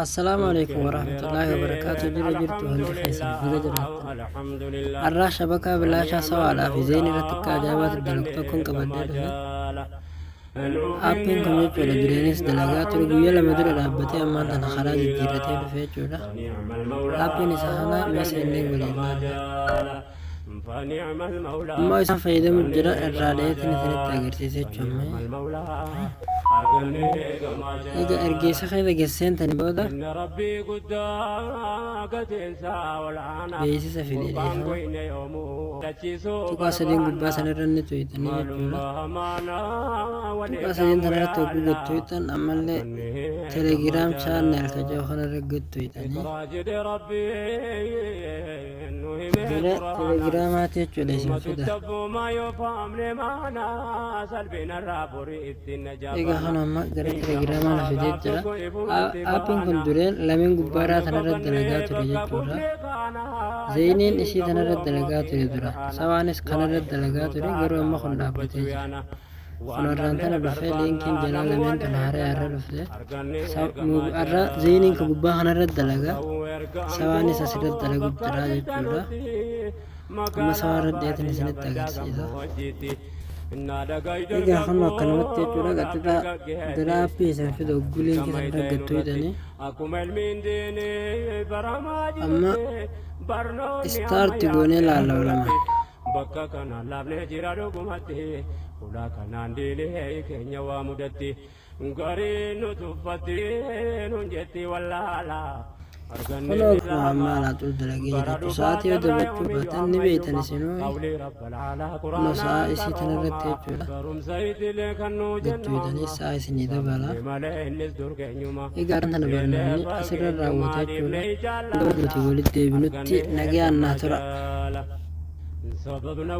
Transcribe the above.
Assalaamu alaikum warahmatullaahi wabarakaatu. Jira jirtu hundi keessan, baga jiraattan. Har'aa shabakaa bilaashaa sawaadhaa fi Zain irratti akka ajaa'ibaatti dalagu tokkoon qabadhee dhufe. Aappiin kun jechuudha dureenis dalagaa ture, guyyaa 2 dura dhaabbatee ammaan tana karaa jijjiirratee dhufe jechuudha. Aappiin isa kana mee seennee waliin ilaalla. Ammoo isaan fayyadamu jira, irraa dha'eetiin isinitti agarsiisa jechuudha. Egaa erga isa keessa gesseentanii booda beeksisa fide, dhiifama. Tuqaa sadiin gubbaa sanarra inni tuyxanii jechuudha. Tuqaa sadiin tanarratti hogguu gad tuyxan, ammallee Telegram channel ka jedhu kanarra gad tuyxanii gara Telegiraamaati jechuudha isin fida. Egaa kan amma gara Telegiraamaa na fidee jira. Aappiin kun dureen lameen gubbaarraa tanarra dalagaa ture jechuudha. Zainiin isii tanarra dalagaa ture dura. Sawaanis kanarra dalagaa ture, garuu amma kun dhaabbatee jira. Kun tana dhufee liinkiin jalaa lameen tun haaraa irra dhufte. Har'a Zainiin ka gubbaa kanarra dalagaa. Sawaanis asirra dalagu jira jechuudha. Amma sawaarra dhiyeetin isinitti agarsiisa. Egaa kun akkanumatti jechuudha, qaxxixaa gara aappii isin fidu hogguu liinkii sanarra gattuu hidhanii. Amma start goonee ilaalla olamaan. Bakka kana laafnee jira dhugumatti, ulaa kanaan diinee keenya waa mudatti, garii nu tuffatti nun jetti wallaala. Kunoo amma alaaxuu dalagee jira jechuudha. Sa'aatii yoo dabachuu baatan ni beektan isinuu, kunoo sa'a isii tanarratti jechuudha. Gattuu hidhanii sa'a isinii dabala. Egaa tana barnoonni asirra raawwata jechuudha. Hanga nuti walitti deebinutti nagayaan naa tura. Sababna.